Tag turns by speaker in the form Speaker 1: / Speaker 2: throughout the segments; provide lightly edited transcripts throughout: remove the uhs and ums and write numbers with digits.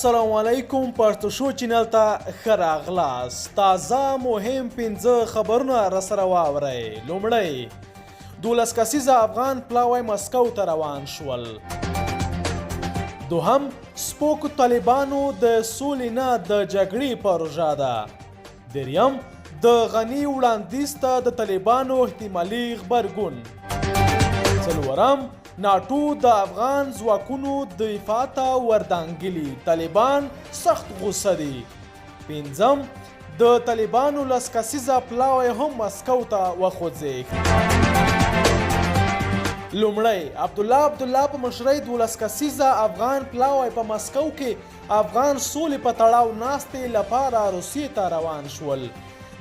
Speaker 1: السلام علیکم، پښتو شو چینل ته ښه راغلاست. تازه مهم 5 خبرونه راسره واورئ. لومړی، 12 کسیزه افغان پلاوی مسکو ته روان شول. دوهم، سپوکو طالبانو د سولې نه د جګړې پروژه ده. دریم، د غني وړاندیز ته د طالبانو احتمالي غبرګون. څلورم، ناټو د افغان ځواکونو دفاع ته وردانګلي، طالبان سخت غوسه دي. پنځم، د طالبانو 10 کسیزه پلاوی هم مسکو ته وخوځېښت. لومړی، عبدالله عبدالله په مشرۍ 12 کسیزه افغان پلاوی په مسکو کې افغان سولې په تړاو ناستې لپاره روسیې ته روان شول.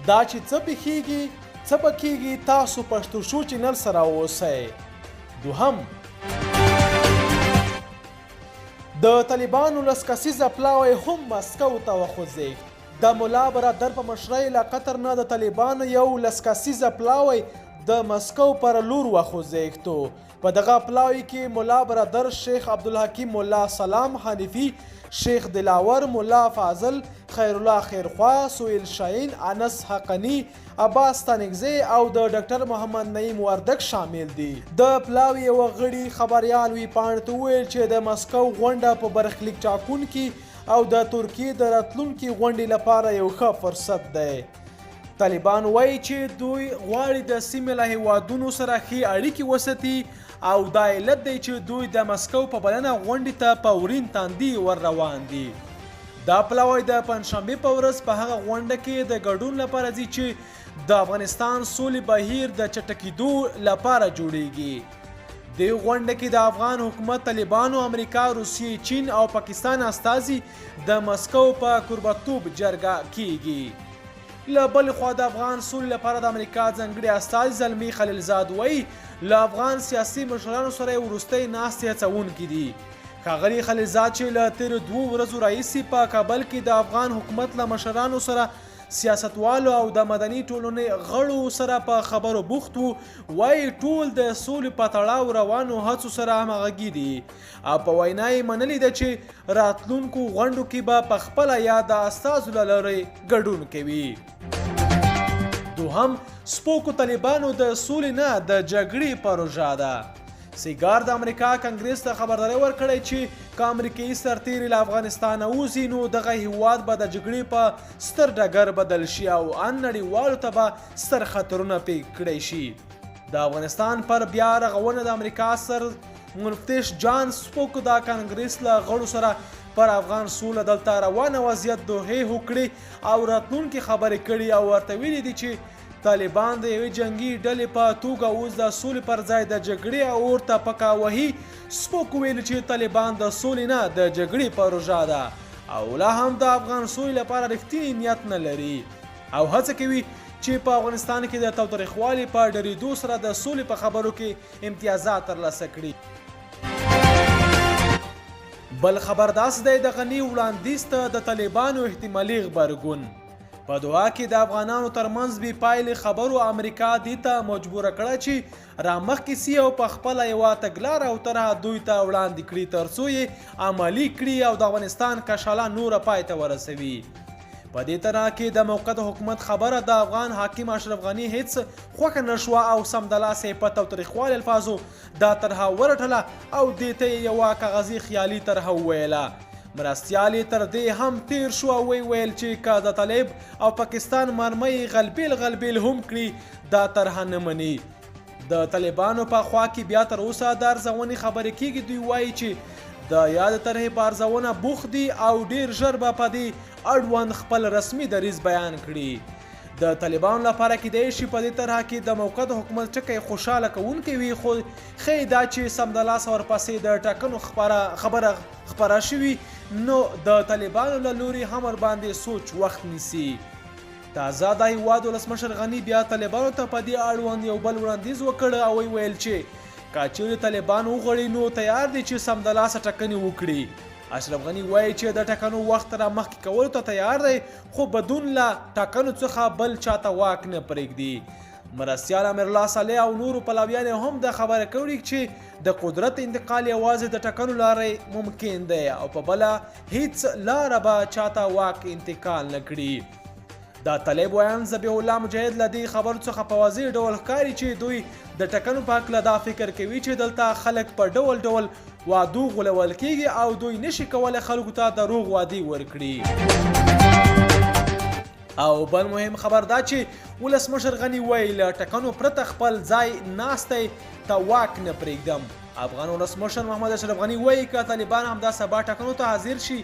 Speaker 1: دا چې څه پېښېږي، څه به کېږي، تاسو پښتو شو چینل سره اوسئ. دوهم، د طالبانو 10 کسیزه پلاوی هم مسکو ته وخوځېښت. د ملا برادر په مشرۍ له قطر نه د طالبانو یو 10 کسیزه پلاوی د مسکو پر لور وخوځېښتو. په دغه پلاوي کې ملا برادر، شیخ عبدالحکیم، ملا سلام حنیفي، شیخ دلاور، ملا فاضل، خیرالله خیرخوا، سهیل شاهین، انس حقني، عباس ستانکزی او د ډاکټر محمد نعیم وردک شامل دي. د پلاوي یوه غړي خبریال وی پاڼې ته وویل چې د مسکو غونډه په برخلیک ټاکونکي او د ترکیې د راتلونکي غونډې لپاره یو ښه فرصت دی. طالبان وایي چې دوی غواړي د سیمې له هیوادونو سره ښې اړیکې وساتي او دا علت دی چې دوی د مسکو په بلنه غونډې ته په ورین تاندي ور روان دي. دا پلاوی د پنجشنبې په ورځ په هغه غونډه کې د ګډون لپاره ځي چې د افغانستان سولې بهیر د چټکېدو لپاره جوړیږي. دې غونډه کې د افغان حکومت، طالبانو، امریکا، روسیې، چین او پاکستان استازي د مسکو په کوربتوب جرګه کیږي. له بلې خوا د افغان سولې لپاره د امریکا ځانګړي استازي زلمی خلیلزاد وایي له افغان سیاسي مشرانو سره یې وروستۍ ناستې هڅوونکې دي. ښاغلي خلیلزاد چې له تېرو 2 ورځو راهیسې په کابل کې د افغان حکومت له مشرانو سره، سیاستوالو او د مدني ټولنې غړو سره په خبرو بوخت وو، وایي ټول د سولې په تړاو روانو هڅو سره همغږي دي او په وینا یې منلې ده چې راتلونکو غونډو کې به په خپله یا د استازو له لارې ګډون کوي. دوهم، سپوکو طالبانو د سولې نه د جګړې پروژه ده. سیګار د امریکا کانګریس ته خبرداری ورکړی چې که امریکایي سرتیري له افغانستانه ووځي نو دغه هیواد به د جګړې په ستر ډګر بدل شي او ان نړیوالو ته به ستر خطرونه پېښ کړی شي. د افغانستان پر بیا رغونه د امریکا سر مفتش جان سپوک د کانګریس له غړو سره پر افغان سوله، دلته روانه وضعیت، دوحې هوکړې او راتلونکي خبرې کړي او ورته ویلي دي چې طالبان د یوې جنګي ډلې په توګه اوس د سولې پر ځای د جګړې او اور ته پکه وهي. سپوک ویلي چې طالبان د سولې نه د جګړې پروژه ده او لا هم د افغان سولې لپاره رښتینی نیت نه لري او هڅه کوي چې په افغانستان کې د تاوتریخوالي په ډېرېدو سره د سولې په خبرو کې امتیازات ترلاسه کړي. بل خبر داسې دی، د غني وړاندیز ته د طالبانو احتمالي غبرګون. په دوحه کې د افغانانو ترمنځ بې پایلې خبرو امریکا دې ته مجبوره کړه چې رامخکې سي او په خپله یوه تګلاره او طرحه دوی ته وړاندې کړي ترڅو یې عملي کړي او د افغانستان کشاله نوره پای ته ورسوي. په دې طرحه کې د موقت حکومت خبره د افغان حاکم اشرف غني هیڅ خوښه نه شوه او سمدلاسه یې په تاوتریخوالي الفاظو دا طرحه ورټله او دې ته یې یوه کاغذي خیالي طرحه وویله. مرستیال یې تر دې هم تیر شو او ویې ویل چې که د طالب او پاکستان مرمۍ غلبیل غلبیل هم کړي، دا طرحه نه مني. د طالبانو په خوا کې بیا تر اوسه د ارزونې خبرې کیږي. دوی وایي چې د یاد طرحې په ارزونه بوخت دي او ډیر ژر به په دې اړوند خپل رسمي دریځ بیان کړي. د طالبانو لپاره کیدای شي په دې طرحه کې د موقت حکومت ټکی خوشاله کوونکی وي، خو ښیي دا چې سمدلاسه ورپسې د ټاکنو خبره خپره شوي نو د طالبانو له لوري هم ورباندې سوچ وخت نیسي. تازه د هیواد ولسمشر غني بیا طالبانو ته په دې اړوند یو بل وړاندیز وکړ او ویل چې که چیرې طالبان وغواړي نو تیار دي چې سمدلاسه ټاکنې وکړي. اشرف غني وایي چې د ټاکنو وخت را مخکې کولو ته تیار دی، خو بدون له ټاکنو څخه بل چاته واک نه پرېږدي. مرستیال امیرالله صالح او نورو پلویانو هم دا خبره کړې چې د قدرت انتقال یوازې د ټاکنو لارې ممکن دی او په بله هیڅ لاره به چاته واک انتقال نه کړي. د طالب ویاند ذبیح الله مجاهد له دې خبرو څخه په واضح ډول ښکاري چې دوی د ټاکنو په هکله دا فکر کوي چې دلته خلک په ډول ډول وعدو غولول کیږي او دوی نشي کولی خلکو ته دروغ وعدې ورکړي. او بل مهم خبر دا چې ولسمشر غني وایي له ټاکنو پرته خپل ځای ناستی ته واک نه پرېږدم. افغان ولسمشر محمد اشرف غني وایي که طالبان همدا سبا ټاکنو ته حاضر شي،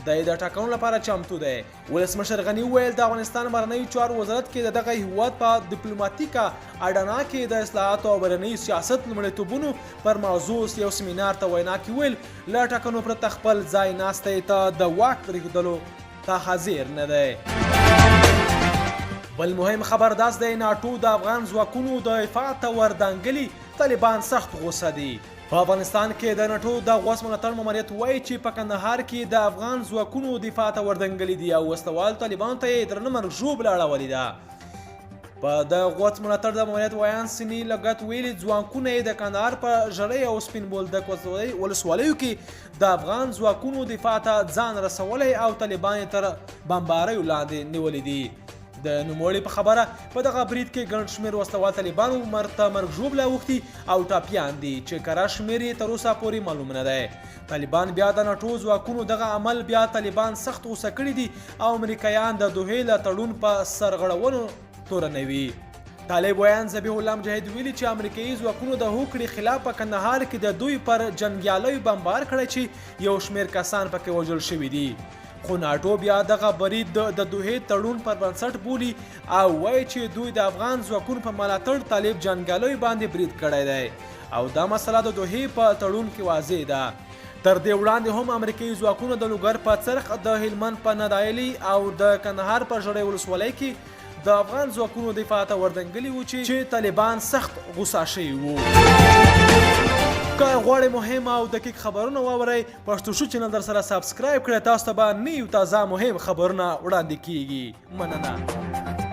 Speaker 1: دی د ټاکنو لپاره چمتو دی. ولسمشر غني وویل، د افغانستان بهرنیو چارو وزارت کې د دغه هیواد په دیپلوماتیکه اډانا کې د اصلاحاتو او بهرني سیاست لومړیتوبونو پر موضوع یو سیمینار ته وینا کې وویل، له ټاکنو پرته خپل ځای ناستی ته د واک پرېښودلو ته حاضر نه دی. بل مهم خبر داس دی، ناټو د افغان ځواکونو د دفاع ته وردانګلي، طالبان سخت غوسه دي. په افغانستان کې د ناټو د غوڅ ملاتړ ماموریت وايي چې په کندهار کې د افغان ځواکونو دفاع ته وردنګلي دي او وسلهوالو طالبانو ته یې درنه مرګ ژوبله اړولې ده. په د غوڅ ملاتړ د ماموریت ویاند سیني لګت ویلي، ځواکونه یې د کندهار په ژړۍ او سپین بولدک ولسوالیو کې د افغان ځواکونو دفاع ته ځان رسولی او طالبان یې تر بمباریو لاندې نیولي دي. د نوموړي په خبره په دغه برید کې ګڼ شمېر وسلهوال طالبانو ته مرګ ژوبله اوښتي او ټپیان دي چې کره شمېر یې تر اوسه پورې معلوم نه دی. طالبان بیا د ناټو ځواکونو دغه عمل بیا طالبان سخت غوسه کړي دي او امریکایان د دوحې له تړون په سرغړونو تورنوي. طالب ویاند ذبیح الله مجاهد ویلي چې امریکایي ځواکونو د هوکړې خلاف په کندهار کې د دوی پر جنګیالیو بمبار کړی چې یو شمېر کسان پکې وژل شوي دي. خو ناټو بیا دغه برید د دوحې تړون پر بنسټ بولي او وایي چې دوی د افغان ځواکونو په ملاتړ طالب جنګیالیو باندې برید کړی دی او دا مسله د دوحې په تړون کې واضح ده. تر دې وړاندې هم امریکایي ځواکونو د لوګر په څرخ، د هلمند په نادعلي او د کندهار په ژړۍ ولسوالۍ کې د افغان ځواکونو دفاع ته وردنګلي وو چې طالبان سخت غوسه شوي وو. که غواړئ مهم او دقیق خبرونه واورئ، پښتو شو چینل در سره سبسکرایب کړئ، تاسو ته به نوي تازه مهم خبرونه وړاندې کیږي. مننه.